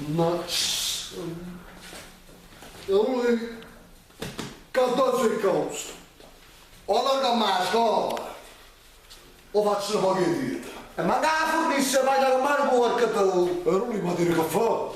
Ma... Lui... Che cose? O allarghiamo la scuola, o faccio una poca di dieta. E ma che la fornisce vai da mano porca tu? E lui mi dire che fa?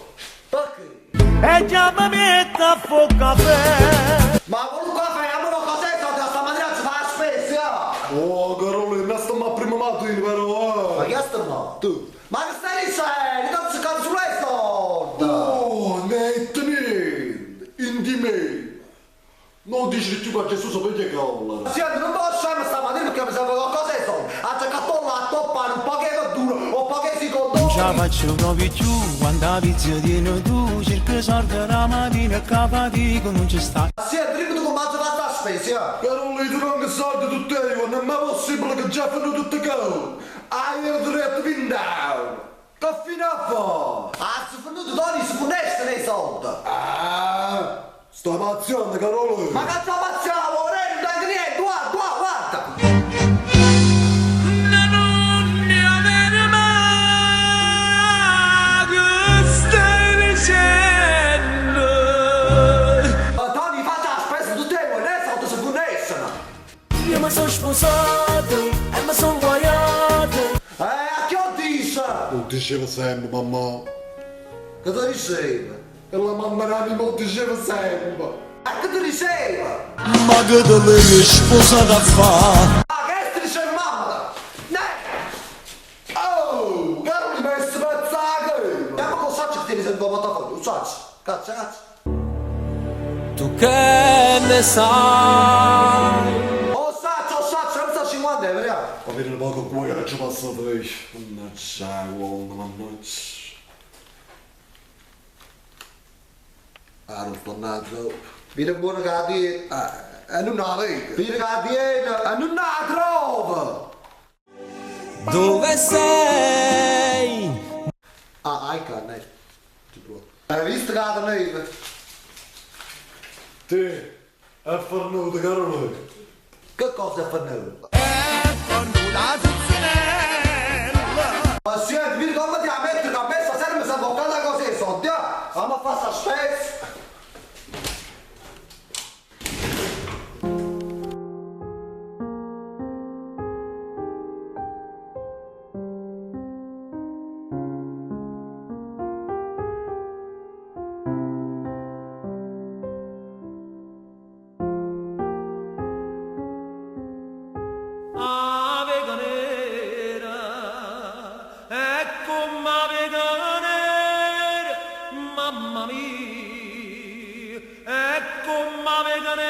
Perché? E già mi metto a fare caffè. Ma qualunque fai, a me cos'è soldi, stamattina ci fa la spesa! Oh, Carolina, ma stiamo a prima mattina però, Ma eh! chi è sto no? Tu! Ma che stai dicendo? Non si cazzo le soldi! Oh, niente, niente! In di me! Non dici più che Gesù sapete che cavolo! Senti, non posso scendere stamattina perché mi serve qualcosa di soldi. A cercato la toppa, un pacchetto duro, un pacchetto Non secondo. ce la faccio proprio più quando la pizza tieni tu Cerco soldi la mattina che fatica non ci sta Senti, dimmi tu come hai fatto la spesa. Carolina, tu non soldi tutte io, non è mai possibile che già fanno tutte cose! Hai il diretto fin down! Che fine fa? Ah, si venuto Tony, si fornisce nei soldi. Ah! Sta pazziando, Carolina! Ma che sta pazziamo, non dai niente, guarda, guarda, guarda. Non ne avere mai che stai dicendo Ma Tony, faccia la spesa tutte io, nei soldi si forniscono. Io mi sono sposato e mi sono guaiato a chi ho dice? Lo diceva sempre, mamma! Che ti diceva? E la mamma Rami me lo diceva sempre! A che ti diceva? Ma che te l'hai sposata a fa? Ah, che ti diceva mamma? Ne! Oh! Carolina, mi hai spezzato! Andiamo con Saccio che ti risente un portafoglio, Saccio. Cazzo, cazzo. Tu che ne sai? Oh Saccio, oh Saccio, non so 50 euro, vediamo. Ma viene poco qua che ci passa te. Mannaggia, uomo, mannaggia. Ah, non sto andando. Viene buono che la tiene. E non la vedo. Viene che la tiene e non la trova. Dove sei? Ah, hai canne. Ti provo. Hai visto che la teneva? Te, è fornuto, Carolina. Che cosa è fornuto? Ma senti, vieni come ti la metto che a me stasera mi sono boccata così, soldi, eh? Andiamo a fare sta spesa. A veganera, ecco ma veganera, mamma mia, ecco ma veganera.